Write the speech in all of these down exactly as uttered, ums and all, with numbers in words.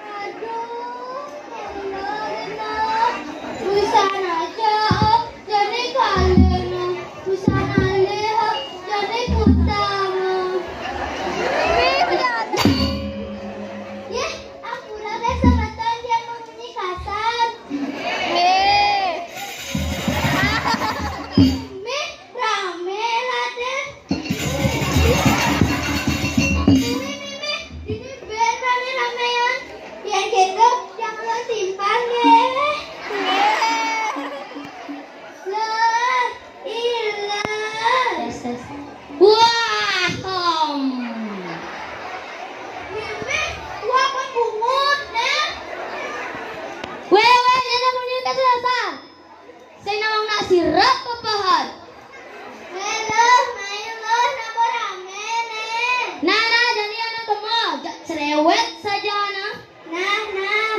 Aduh, bener, bener. Busana cowok jadi kalian. Busana lihat jadi kutama. Yeh, aku lagi sama Tan yang membunyi kasar. Meh, rame lah deh. Meh, meh, meh, ini band rame-ramean. Yang gitu, jangan lo simpan deh. Lah, ilah. Wah, om. Meh, wah, kok bungut, deh. Weh, weh, jangan bunyi kasar. Sing nawang nak sirep pepehet. Halo, main lo, napa rame, nih? Nah, nah, jadi anak temo, jak cerewet saja, nah. Nah, nah.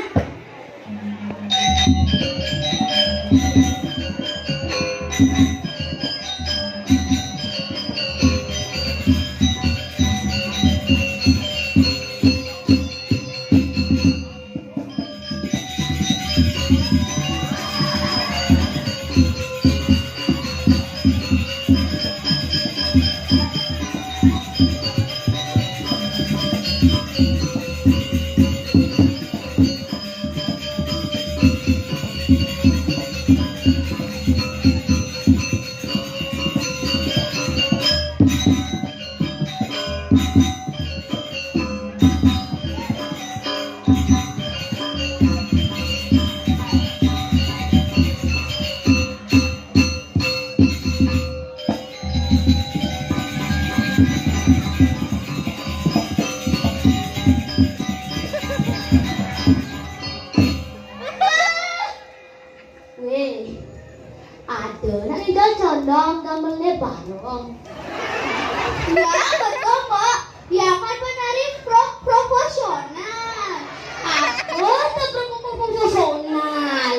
Tinggal condong, gambarnya barong. Ya, betul, Mbok. Ya kan penari pro profesional. Apa tuh pro profesional?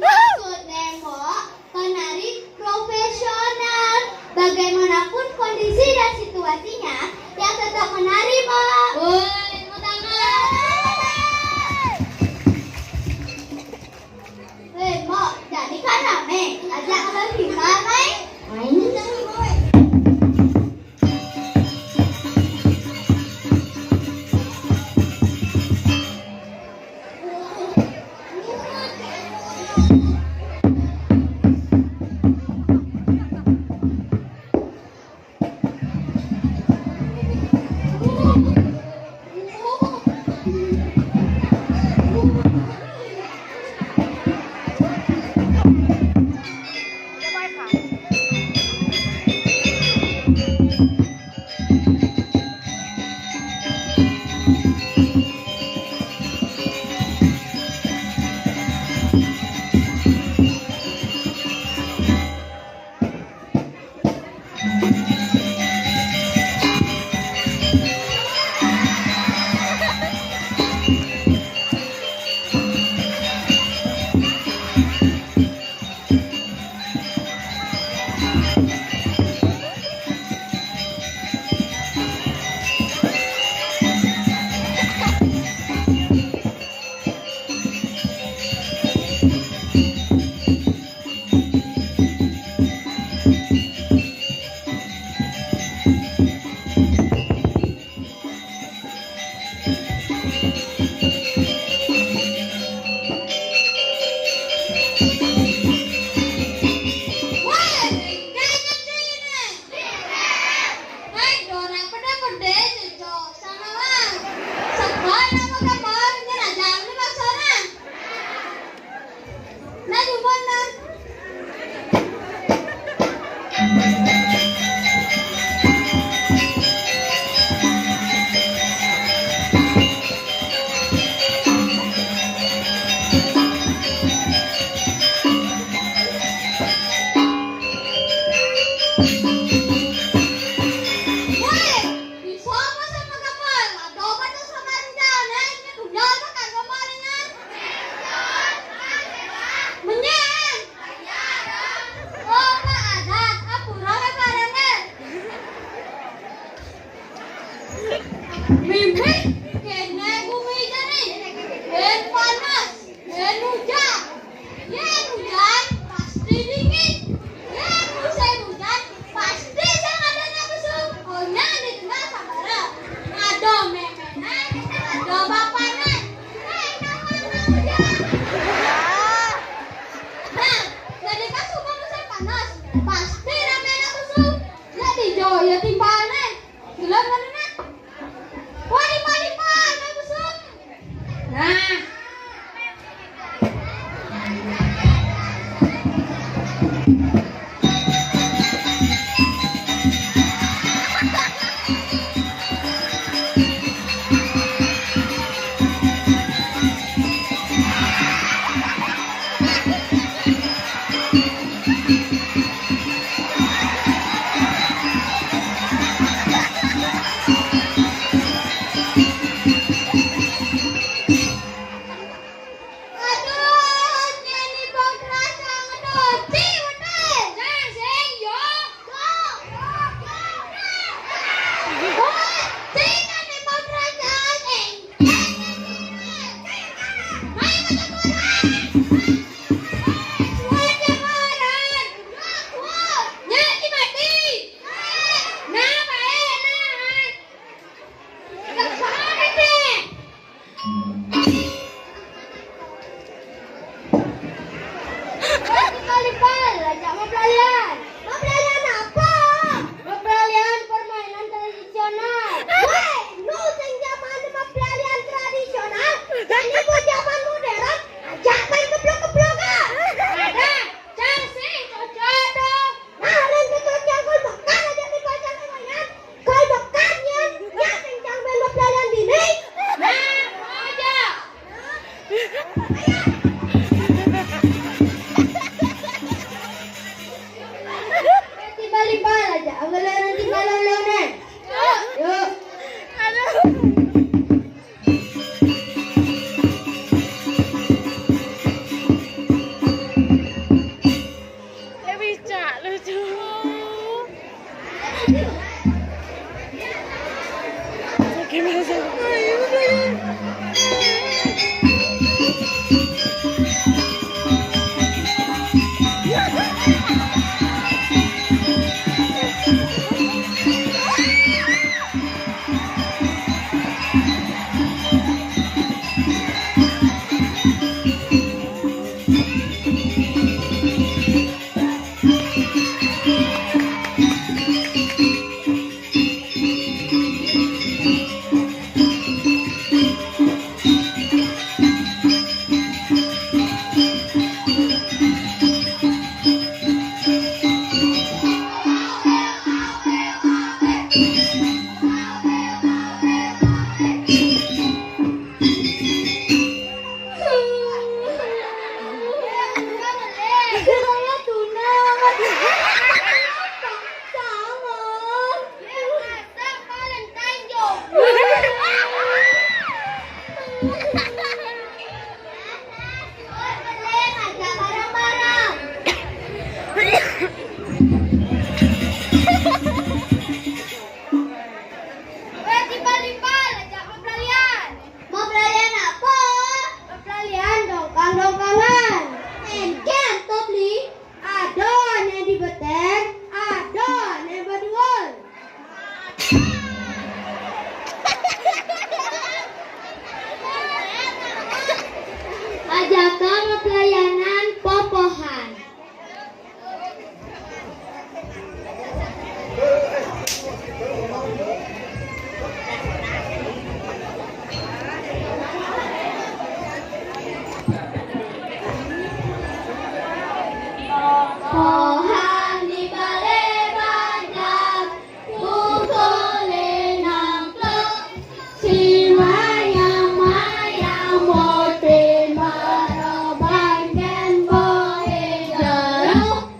Maksudnya, Mbok, penari profesional. Bagaimanapun kondisi dan situasinya, yang tetap menari, Mbok. Woi, mau tangan. Woi, Mbok, jadi kan rame. Ajak kalau kita main. Main. Mimih, kéné gumi jani. Yén panas, yén ujan. Yén ujan, pasti dingin. Yén musim ujan, pasti sing ada nang mesum. Onyang ditinggal sabara. Ada méméné, ada bapané. Héi, kawan, nang ujan. Nah, jadi kan suba musim panas, pasti ramé nang mesum. Ya dijo, ya timpané. Gelem kan, Nak? Wah, di Palembang, main musuh. Nah. Aduh, nyeni bau kerasa ngedoci, udah. Nah, sing, yo. Go, go, go, go. Go, sing, nyeni bau kerasa, sing. Ayo, baca Quran. Baca Quran. Nyeni mati. Nah, baik, nah. Wah, tinggal di bal, ajak mau pelalian. Mau pelalian apa? Mau pelalian permainan tradisional. Woi, nu sing jaman mau pelalian tradisional, jani ku jaman modern, ajak main keblok-keblokan. Ada, cang sing cocok dong. Nah, lain kecocokan kul bakar aja di pasar lumayan. Kul bakar nian, ya kencang main mau pelalian dini. Nah, aja. Ayo. Weh, timbal-timbal, ajak beperalian. Beperalian apa? Beperalian dongkang-dongkangan. Engken to, Bli. Ada ane di beter, ada ane beduur. Ajaka beperalianan popohan. Pohan di bale banjar, pukule nangklok, si mayang-mayang bote mara bangken bohe jeruk.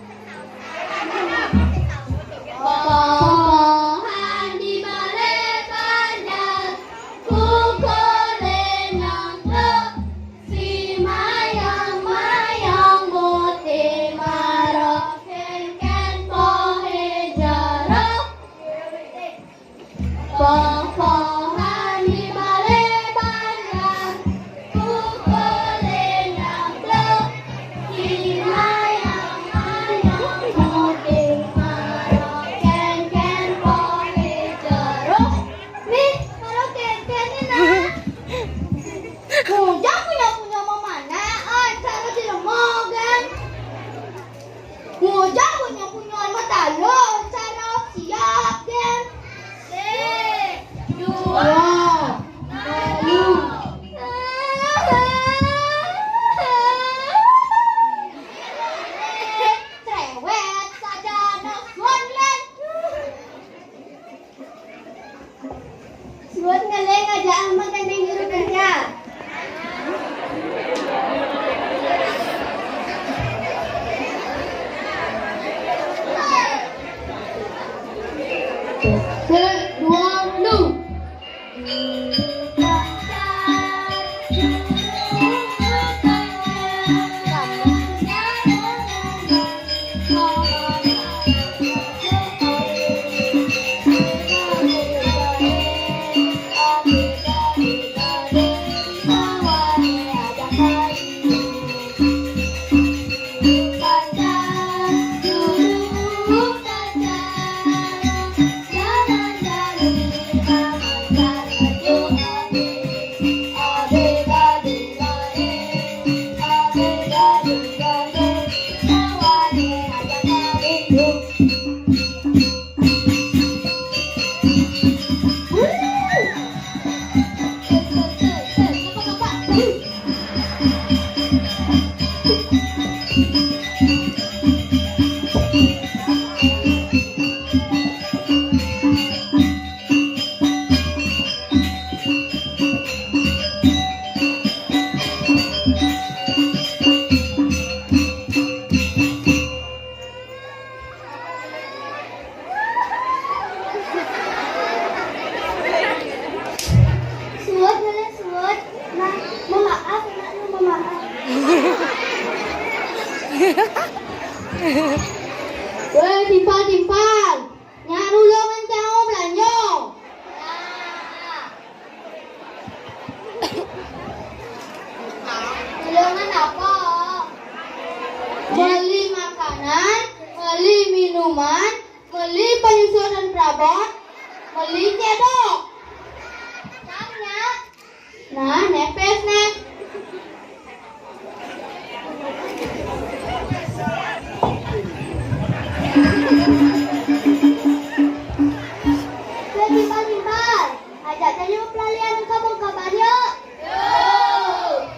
Pohan di bale banjar, pukule nangklok, si mayang-mayang bote mara kenken bohe jeruk. Poh-pohan di bale banjar, pukule nangklok, si mayang-mayang bote mara kenken bohe jeruk. Mih, mara kenken ni, nah. Bujang punyo-punyo mamanak, ah, cara dilemogan. Bujang punyo-punyo matalu, cara siap, gen. Sik, duo, telu. Cerewet saja, nak, suan, Len. Suwun ngelih ngajak Ahmad gandeng juru kerja. Sik, duo, telu. Suwun, Nenek, suwun. Nah, memaaf, Nenek, memaaf. Weh, timpal-timpal. Nyak nulung encang belanjo. Dengan apa? Beli makanan, beli minuman, beli panyusun prabot, beli cedok. Tanya. Nah, nepes, Neh. Timpal-timpal, ajak aja pelalian kampung kabar yuk. Yuk.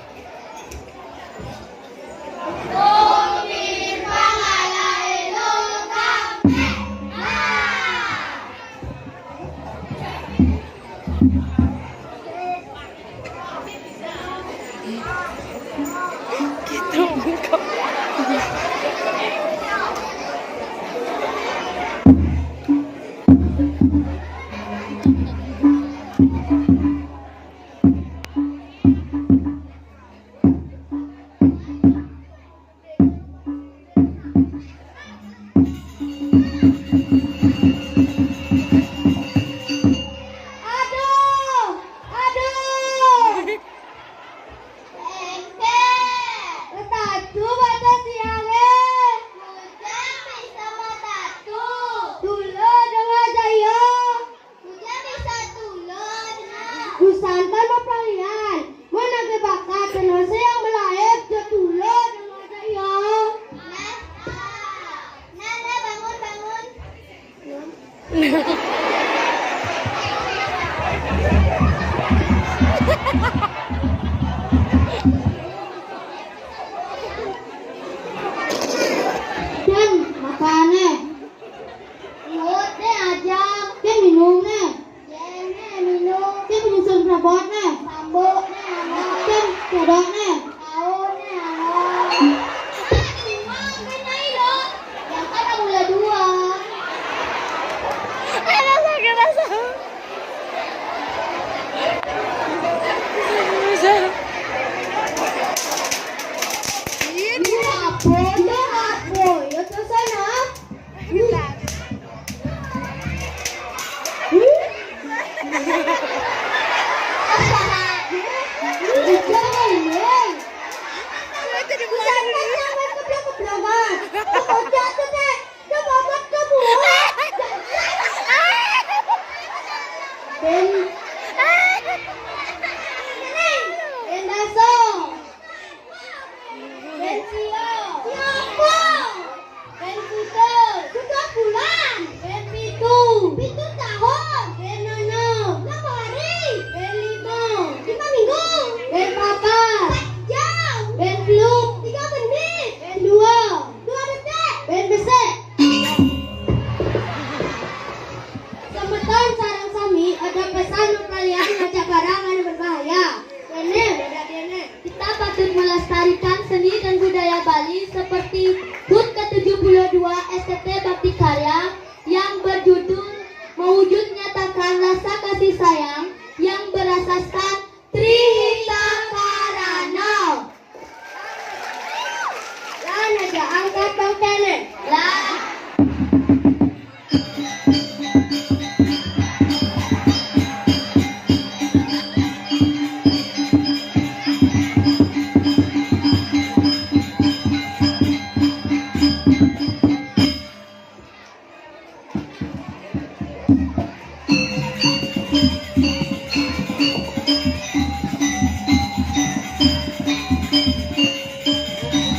Aduh, aduh. Engke. Betatu bata siange. Bujang bisa matatu. Tulo denga jaya. Bujang bisa tulo denga. Gusantan mapalian. Mun age bakat tenose yang belaep ja tulo denga jaya. Nah, nah, nah, bangun, bangun. Ken, makane. Iut ne ajang. Ken, minum ne. Ken, minum. Ken, panyusun prabot ne. Sambuk ne, anak. Ken, cedok ne. Taun ne, anak. Uang kan ayo. Yang kan mula dua. Rasa, rasa. Ini apa? Ini apa? Ya, ke sana. Ben, Ben Daso. Ben Sio. Siapa? Ben Pitu. Pitu bulan. Ben Pitu. Pitu tahun. Ben Nono. Napa hari? Ben Lima. Lima minggu. Ben Papat. Empat jam. Ben Telu. Tiga menit. Ben Dua. Dua detik. Ben Besek. Semeton sareng sami, ada pesan mapalian ngajak barang anu berbahaya. Kene, beda kene. Kita patut melestarikan seni dan budaya Bali seperti HUT ke tujuh puluh dua, S T T